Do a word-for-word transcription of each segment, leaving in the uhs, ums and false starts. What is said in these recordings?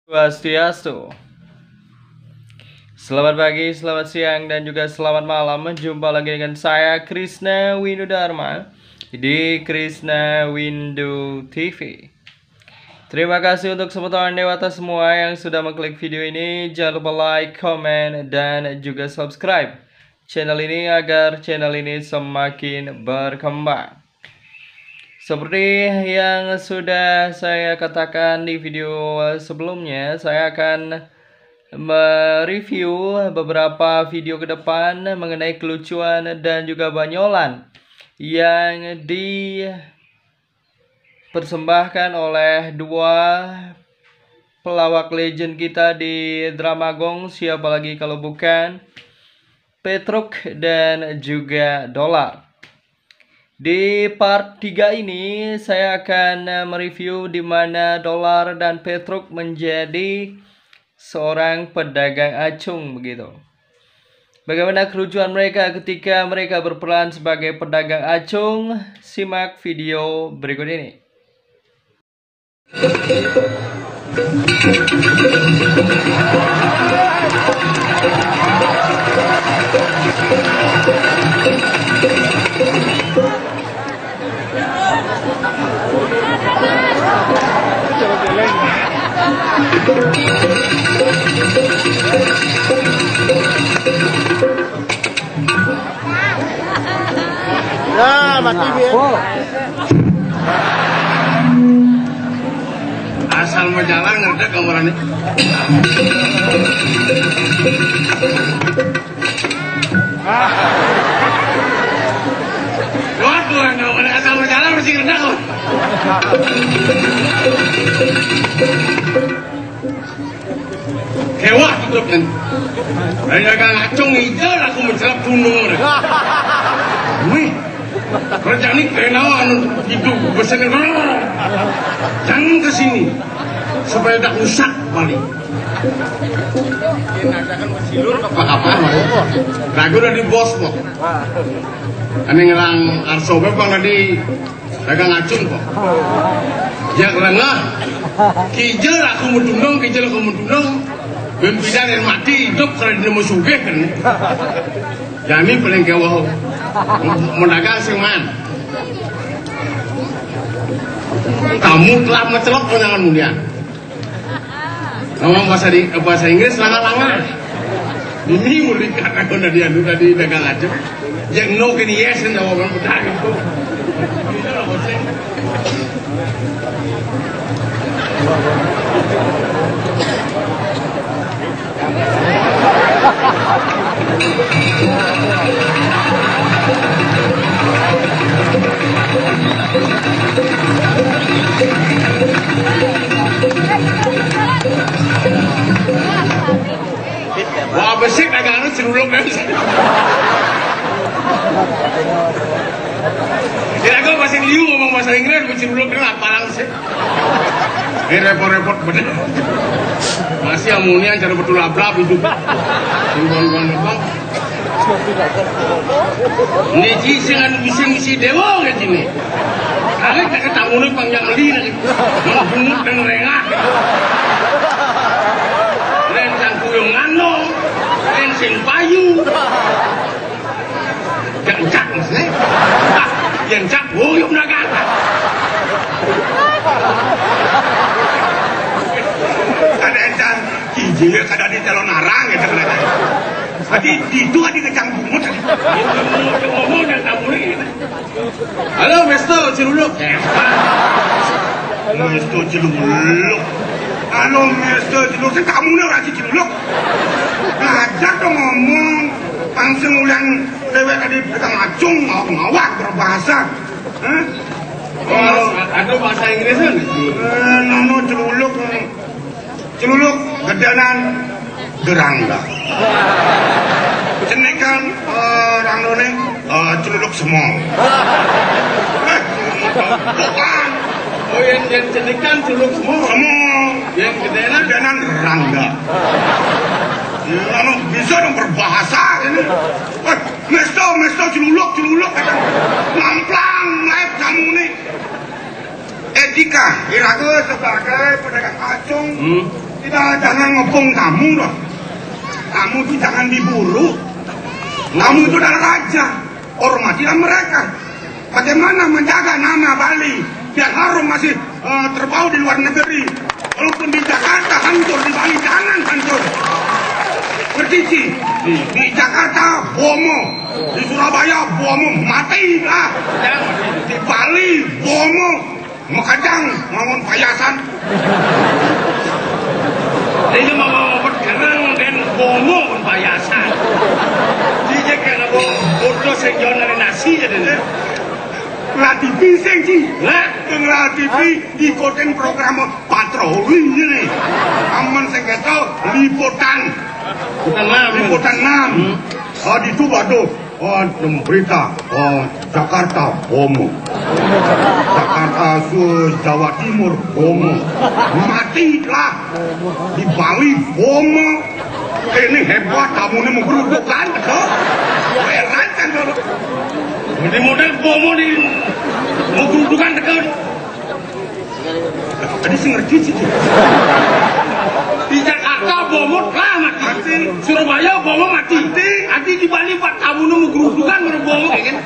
Swastiastu. Selamat pagi, selamat siang, dan juga selamat malam. Jumpa lagi dengan saya, Krisna Windu Dharma, di Krisna Windu T V. Terima kasih untuk sepengetahuan dewata semua yang sudah mengklik video ini. Jangan lupa like, comment, dan juga subscribe channel ini agar channel ini semakin berkembang. Seperti yang sudah saya katakan di video sebelumnya, saya akan mereview beberapa video ke depan mengenai kelucuan dan juga banyolan yang dipersembahkan oleh dua pelawak legend kita di Drama Gong, siapa lagi kalau bukan Petruk dan juga Dolar. Di part tiga ini, saya akan, eh, mereview di mana Dolar dan Petruk menjadi seorang pedagang acung begitu. Bagaimana kelucuan mereka ketika mereka berperan sebagai pedagang acung? Simak video berikut ini. Ya, mati dia. Asal mau jalan ngerti kamurannya. Waduh, nggak boleh asal mau jalan mesti ngerti kok. Kewah tutup kan. Hanya kan acung hijau aku mencelap gunung. Wih, kerja ini kenawan itu besar. Jangan ke sini supaya tak rusak balik. Apa-apa, ragu udah di bos kok. Ini ngelang arso bang tadi dagang acung kok. Ya lengah. Kijel aku mudunong, kijel aku mudunong. Ben pidan yang mati hidup kalau dia mau sugih kan. Jani paling kewau. Mau dagang sing man. Kamu telah mencelok panjangan mulia. Ngomong bahasa di bahasa Inggris langa-langa. Ini murid kata kau dari anu tadi dagang aja. Yang no kini yes yang jawaban benar itu. Wah besik dagang anu celuluk kan. Kira gue masih liu ngomong bahasa Inggris, gue celuluk kan apalang sih. Ini repot-repot bener. Masih amonian cara betul ablab itu. Bukan-bukan apa. Niki sing anu bisa ngisi dewa kayak gini. Kali tak ketemu nih panjang lagi. Bungut dan rengah. Len sang kuyung ngano, len sing payu. Yang cak maksudnya. Yang cak, oh yuk naga. Ada yang cang, kijil kada di calon arang gitu kan. Tadi itu ada kecang bungut. Ngomong dan tak boleh. Halo, Mesto Ciluluk. Mesto Ciluluk. Halo, Mesto Ciluluk. Kamu nih lagi Ciluluk. Ngajak dong ngomong. Langsung ulang lewat tadi kita ngacung, ngawak berbahasa. Hah? Ada bahasa Inggris kan? Eh, nono Ciluluk. Celuluk gedanan gerangga. Cenekan eh, rangdone eh, celuluk semong. Eh, bukan. Oh yang yang cedekan celuluk semua. Semong. Yang gedenan Gedanan rangga. Ya, anu, bisa dong berbahasa ini. Eh, mesto, mesto, celuluk, celuluk. Kata, ngamplang, naik kamu nih. Etika, iraku sebagai pedagang acung. Hmm. Kita jangan ngepung tamu, loh. Tamu itu jangan diburu. Tamu itu adalah raja. Hormatilah mereka. Bagaimana menjaga nama Bali biar harum, masih eh, terbawa di luar negeri? Walaupun di Jakarta hancur, di Bali jangan hancur. Ngerti, Ci? Di, di Jakarta bomo, di Surabaya bomo, mati lah. Di Bali bomo, makajang, ngangon payasan. Ini mau perkenang dan bomo pun payasan. Dia kena bomo, bodoh sing jual dari nasi aja deh. Ngladipi sing, Ci. Lah? Ngladipi ikutin program patroli ini. Aman sing keto liputan. Bukan malam. Liputan enam. Oh, di itu, waduh. Oh, nem berita. Oh, Jakarta bomo. Jakarta, su-, Jawa Timur bomo. Matilah. Di Bali bomo. Ini hebat, tamunya mau gerudukan. Heran kan, kalau model-model bomo di mau gerudukan, tekan. Tadi sih ngerti sih. Di Jakarta bomo lah mati. Mati. Surabaya bomo mati. Mati. Nanti di Bali, Pak, tamunya mau gerudukan, mau bomo, ya kan?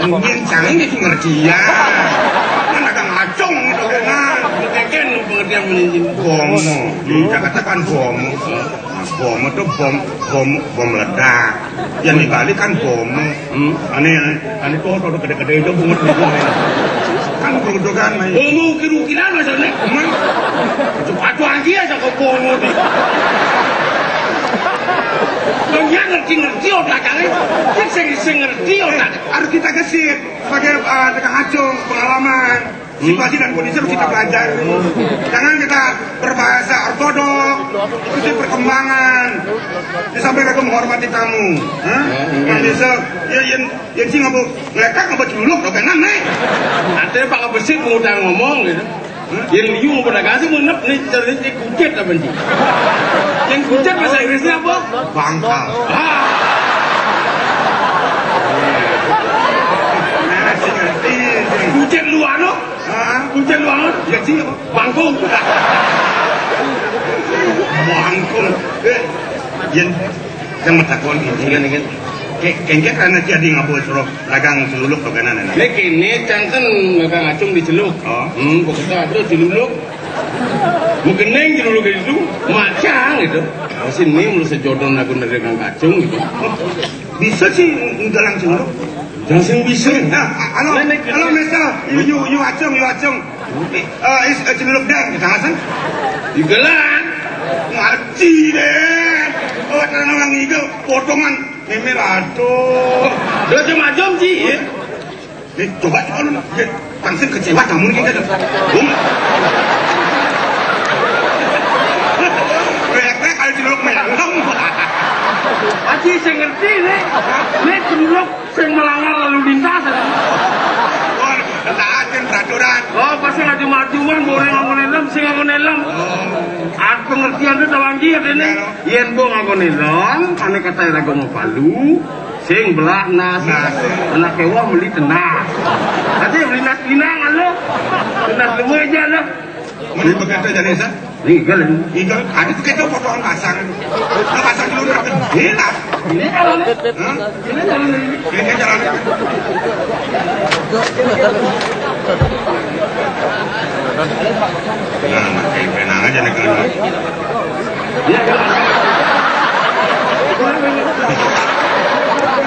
Mungkin saya ini sih ngerti ya. Kan agak ngacung gitu kan. Nah, mungkin pengertian menjadi bomo. Di Jakarta kan bomo. Nah, bomo tuh bom, bom, bom ledak. Yang di Bali kan bomo. Hmm. Aneh, aneh tuh, tuh gede-gede itu bungut gitu. Kan begitu kan, Mai. Bomo ukir-ukiran maksudnya. Hmm. Cepat lagi aja ke bomo nih. Lo dia ngerti-ngerti otak kali. Dia sing, sing ngerti otak. Harus kita gesit sebagai eh, tukang acung, pengalaman. Situasi dan kondisi harus kita pelajari. Jangan kita berbahasa ortodok, ikuti perkembangan. Disampaikan menghormati tamu. Hah? Yang bisa, ya, yang, yang sih nggak mau ngeletak, nggak mau celuluk, lo kena nih. Artinya Pak Besi mau udah ngomong gitu. Yang liu mau pedagang sih menep nih, cari kucit apa sih? Yang kucit bahasa Inggrisnya apa? Bangkal. Ah. Kucit lu anu? Hah? Kucit lu anu? Ya sih, apa? Bangkung. Bangkung. Eh, yang, yang metakon ini kan, ini kan. Kayak, kayak karena jadi ngabul suruh dagang celuluk tuh kan, anak. Ini kini cangken dagang acung di celuk. Oh. Hmm, pokoknya ada celuluk. Menggeneng celuluk itu, macang gitu. Sini mulu sejodoh aku dagang acung gitu. Bisa sih dagang celuluk. Jangan sing bisa. Nah, halo, halo, Mister. Yu, yu, yu acung, yu acung. Eh, is, eh, celuluk dang, jangan sih. Digelan. Ngerti deh. Oh, tenang orang itu, potongan. Mimir, aduh. Lo cuma jom sih, ya? Eh, coba, coba lu, ya, langsung kecewa kamu nih, gitu. Bung. Rek-rek, kalau celuluk melem. Aji, saya ngerti, nih. Nih, celuluk. Sing melanggar lalu lintas. Oh, taat kan peraturan. Oh, pasti ngaju-majuan, boleh nganggo helm, sing nganggo helm. Ah, pengertian itu tawang dia ini. Yen bo nganggo helm, ane kata lagu mau palu, sing belah nas. Nas. Anak kewa beli tenas. Nanti beli nas pinang lo. Tenas dua aja lo. Mending begitu jadi, San. Legal, ini. Legal. Ada tuh kita potongan pasar. Nah, pasar dulu berapa? Enak. Ini jalan. Hah? Ini jalan. Ini jalan. Nah, makin penang aja nih kalau.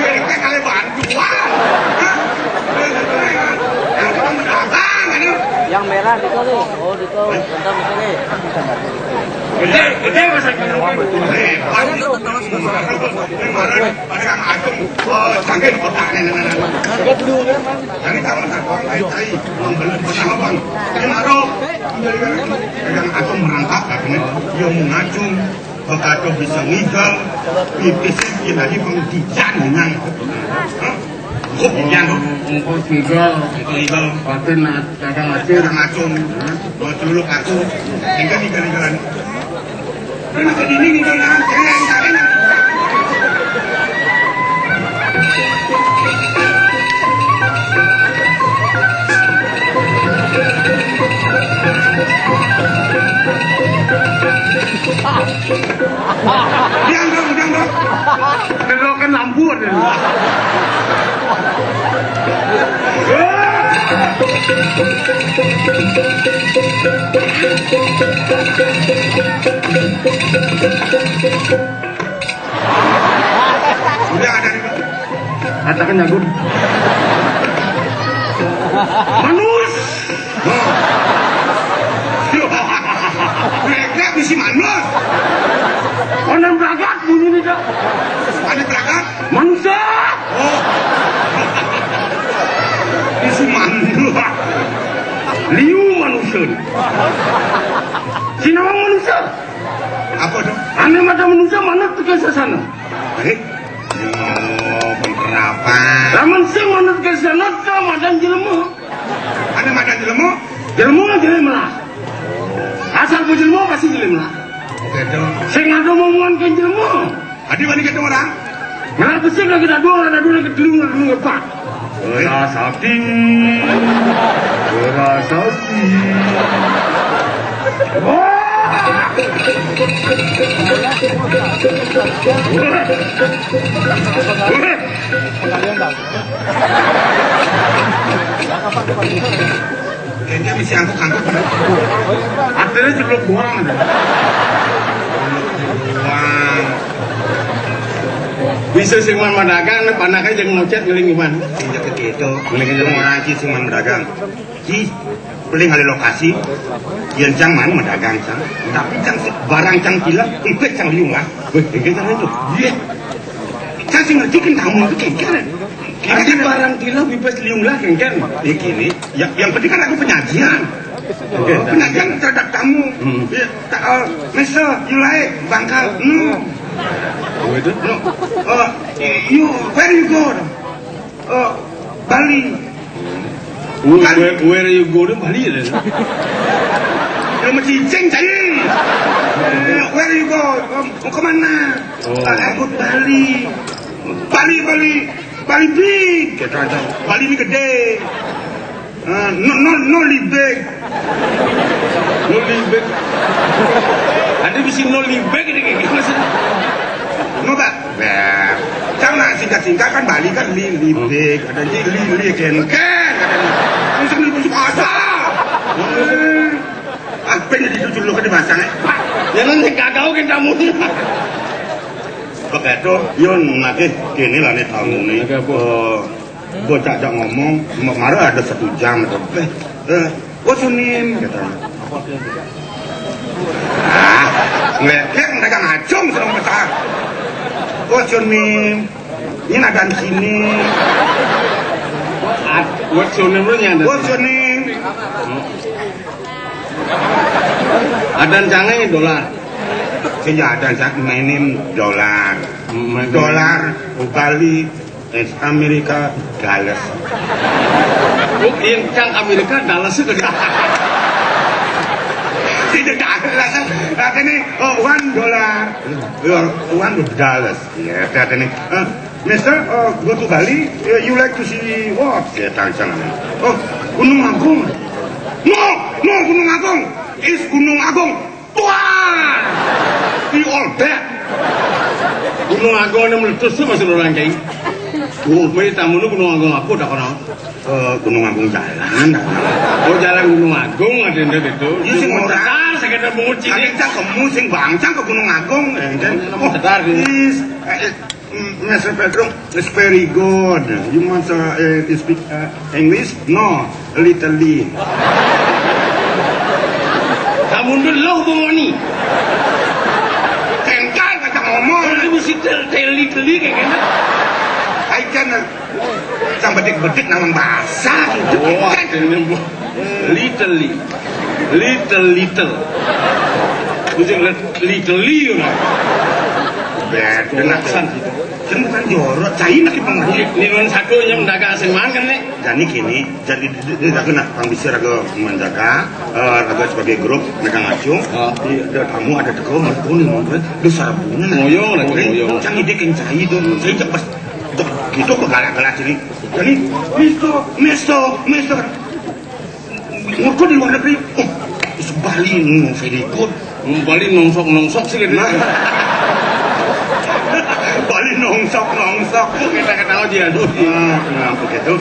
Ini kali bantuan. Hah? Yang merah itu nih. Oh, itu. Bentar, bentar nih. Gede, gede masa gini. Pada Kang Agung, oh, canggih otaknya, nah, nah, nah. Jadi kalau tak orang lain, tai, membeli pesawat, bang. Dia marah. Jadi kan, Kang Agung merangkak, katanya, dia mau ngacung, bakal bisa ngigal, pipis, dia tadi pendidikan, nah. Hah? Kok pian, kok? Engko tinggal. Engko tinggal. Paten na-, kadang acil. Kadang acung. Hah? Bawa celuluk aku. Tinggal di jalan-jalan. Kan aku dinding, tinggal jalan. Keren, keren. Diam dong, diam dong. Kelokan lampu ada. Udah ada nih, Pak. Katakan jago. Manus. Mereka bisi manus. Mana berangkat bunyi nih, Kak? Ada berangkat? Manusia. Oh. Bisi manus. Liu manusia. Sinawa manusia. Apa tuh? Ane mata manusia mana tuh ke sana? Eh? Ya Allah, penerapan. Lamun sing manut ke sana, madan jelema. Ane madan jelema? Jelema, jelema lah. Asal ku jelema, pasti jelema lah. Oke, dong. Sing ada omongan ke jelema. Adi wani ketemu orang? Malah pasti lagi ada dua, ada dua, ada dua, ada dua, ada dua. Bira Sakti. Bira Sakti. Wah. Kayaknya misi angkut-angkut. Artinya ceplok buang. Buang. Bisa sing man madagang, panaknya jangan ngocet ngeling iman. Tidak begitu. Ngeling iman. Orang sih sing man madagang. Ki, paling ada lokasi. Yang cang man madagang cang. Tapi cang se-, barang cang bilang, ikut cang liung lah. Weh, ikut cang itu. Iya. Cang sing ngerti kan tamu itu kengkeren. Jadi barang tila bebas liung lah kengkeren. Ya gini, ya, yang penting kan aku penyajian. Oke. Penyajian terhadap tamu. Hmm. Ya, ta-, eh, Mister, you like Bangka? No. Oh, itu? No. Eh, you, where you go? Eh, Bali. Where, where, where you go to Bali ya? Ya, mesti ceng cari. Eh, where you go? Eh, mau kemana? Oh. Eh, aku Bali. Bali, Bali, Bali big. Gitu aja. Bali ini gede. Eh, no, no, no libek. No libek. Ada bisa no libek ini kayak gimana sih? No, Pak. Nah, karena singkat-singkat kan Bali kan li, libek, ada ji, li, li, ken, ken, ada ji. Langsung dibusuk asa. Eh, apa yang dituju lo ke dimasang, eh? Ya, nanti kagak oke tamu. Begitu, yun, lagi gini lah nih tamu nih. Lagi apa? Eh, Bocah ajak ngomong, kemarin ada satu jam atau, "Eh, eh, what's your name?" Katanya. Ah, ngekek mereka ngacung serem besar. "What's your name?" Ini ada di sini. What's your name lu yang ada? "What's your name?" Ada canggih dolar. Saya ada, my name dolar. Hmm, my name. Dolar, Bali, Amerika, Dallas. Oh, yang cang Amerika, Dallas itu dah. Tidak Dallas. Katanya, oh, one dollar. One Dallas. Ya, katanya, eh, Mister, eh, go to Bali, eh, you like to see what? Ya, tanya sana. Oh, Gunung Agung. No, no, Gunung Agung. Is Gunung Agung. Tuan! Di Olbek. Gunung Agung yang meletus tuh masih orang kayak. Oh, gue tamu lu Gunung Agung apa dah kono? Eh, Gunung Agung jalan, dah kono. Oh, jalan Gunung Agung ada yang gitu. Iya, sing ora. Sekedar bungut sini. Ada yang cangkemmu, sing bangcang ke Gunung Agung, ya, kan? Oh, sedar, gitu. Is, eh, eh, Mm, Mister Pedro, it's very good. You must, uh, uh, speak, uh, English? No, little. Kamu dulu lo bongoni. Tengkar kata ngomong. Lu mesti tel-, teli-teli kayak gini. I can, uh, sang bedik-bedik nama bahasa gitu. Oh, akhirnya bu-, little, little, little. Mesti little, you know. Ya, kena. Kan bukan jorok, cai lagi pengaruh. Ini orang satu yang dagang sing mangan nih. Jadi gini, jadi di, di, di, aku nak pang bisa raga menjaga, eh, raga sebagai grup mereka ngacung. Oh. Di, ada tamu, ada teko, mereka nih mau gue, besar bunga. Ngoyong lah, ngoyong. Cang ide keng cai tuh, cai cepat. Tuh, gitu kok galak-galak sini. Jadi, Mister, Mister, Mister. Ngurku di luar negeri, oh, is Bali, no, very good. Bali nongsok-nongsok sih gitu. Bali nongsok-nongsok. Kita ketawa dia tuh. Ah, nah, begitu.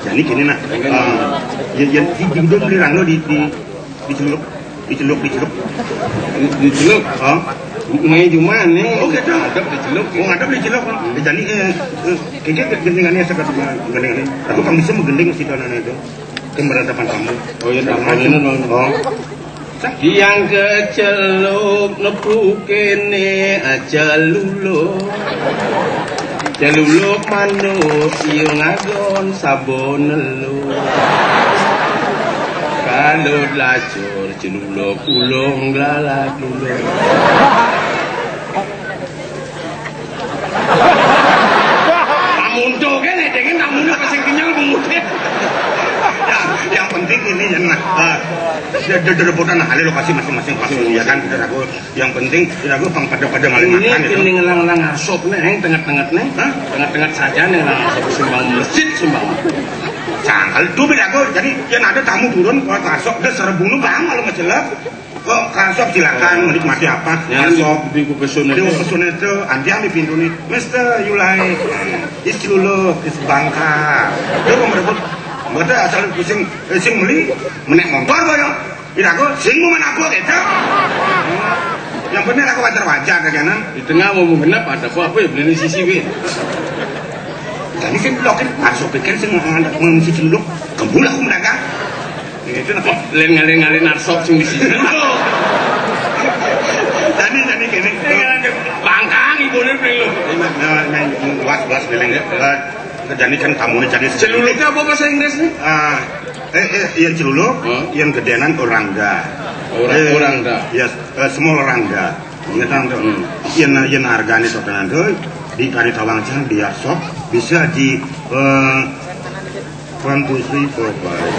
Jadi gini nah. Ah, ya, ya, di, di, di, di, di, di, di celuk, di celuk, di celuk. Di celuk. Ah. Main cuma nih. Oh, gitu. Ada di celuk. Oh, ada di celuk. Jadi, eh, eh, kayaknya gendingannya sekat gendingannya. Aku kan bisa menggending si tanah itu. Kan berhadapan kamu. Oh, iya, tampangnya, Bang. Oh. Yang keceluk nepu kene aja luluk. Celuluk manuk iyo ngagon sabon nelu. Kalau lacur celuluk ulung lalat ulung. Pamuntuk kan, ya, dengan tamunya pasang kenyal pamuntuk. Ya, yang penting ini ya nah. Eh, dia dia dia botan nah, lokasi masing-masing pasti ya kan, kita aku yang penting kita aku pang pada-pada maling ini makan itu. Ini ngelang-ngelang asop nih, yang tengah-tengah nih. Hah? Tengah-tengah saja nih ngelang asop sumbang masjid sumbang. Cangkel tuh beda aku. Jadi yang ada tamu turun kalau asop dia serebunu bang kalau majelas. Kok kasop silakan menikmati apa? Kasop di Kupesun itu. Di Kupesun itu, anti ambil pintu nih. Mister Yulai, is lulu, is bangka. Dia mau merebut. Maka asal pusing, eh, sing beli, menek motor kok ya. Tidak aku, sing mau mana aku gitu. Yang benar aku wajar-wajar ya kan. Di tengah mau genap ada apa apa ya beli sisi win. Tadi kan lokin, harus pikir sing anak mengisi celuk, kebul aku mereka. Itu nah. Lain ngalih-ngalih narsop sing di sini. Tadi tadi kene. Bangkang ibu ni beli lu. Nah, nah, luas luas bilang ya. Eh, jadi kan tamu ni jadi celuluknya apa bahasa Inggris ni? Ah, eh, eh, yang celuluk, yang gedenan orangga. Orang orangga. Yes, eh, semua orangga. Ingat tu. Yang yang harganya sotanan tu di kari tawang cang biar sok bisa di eh, one, two, three, four, five.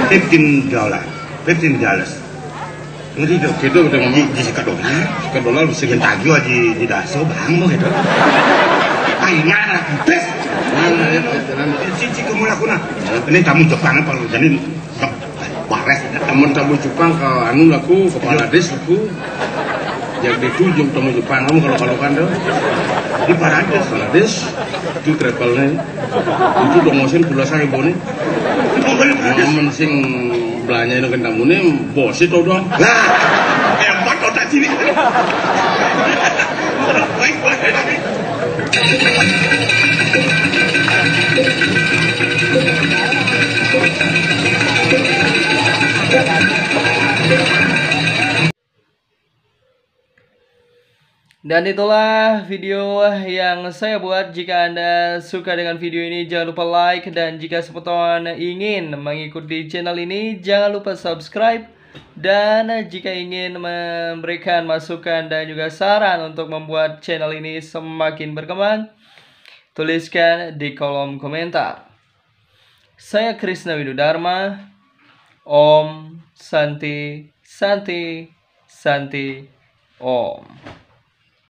Fifteen dollar. Fifteen dollars. Ngerti tu? Gitu betul. Di, di sekat dolar. Sekat dolar bisa. Yang tagih di di daso bang mau gitu. Palingan lah, bes. Nah, ya, ya, ya. Si si kamu laku nah. Ini tamu Jepang apa lu? Jadi wares. Teman tamu Jepang ke anu laku, kepala des laku. Yang itu jom tamu Jepang kamu kalau kalau kan tu. Di Paradis. Paradis. Itu travelnya. Itu dongosin pula saya boni. Momen sing belanja itu kan tamu ni bos itu doang. Nah, hebat kau tak sini. Baik, baik. Dan itulah video yang saya buat. Jika Anda suka dengan video ini, jangan lupa like. Dan jika seperti ingin mengikuti channel ini, jangan lupa subscribe. Dan jika ingin memberikan masukan dan juga saran untuk membuat channel ini semakin berkembang, tuliskan di kolom komentar. Saya Krisna Widodarma. Om Santi, Santi, Santi, Om.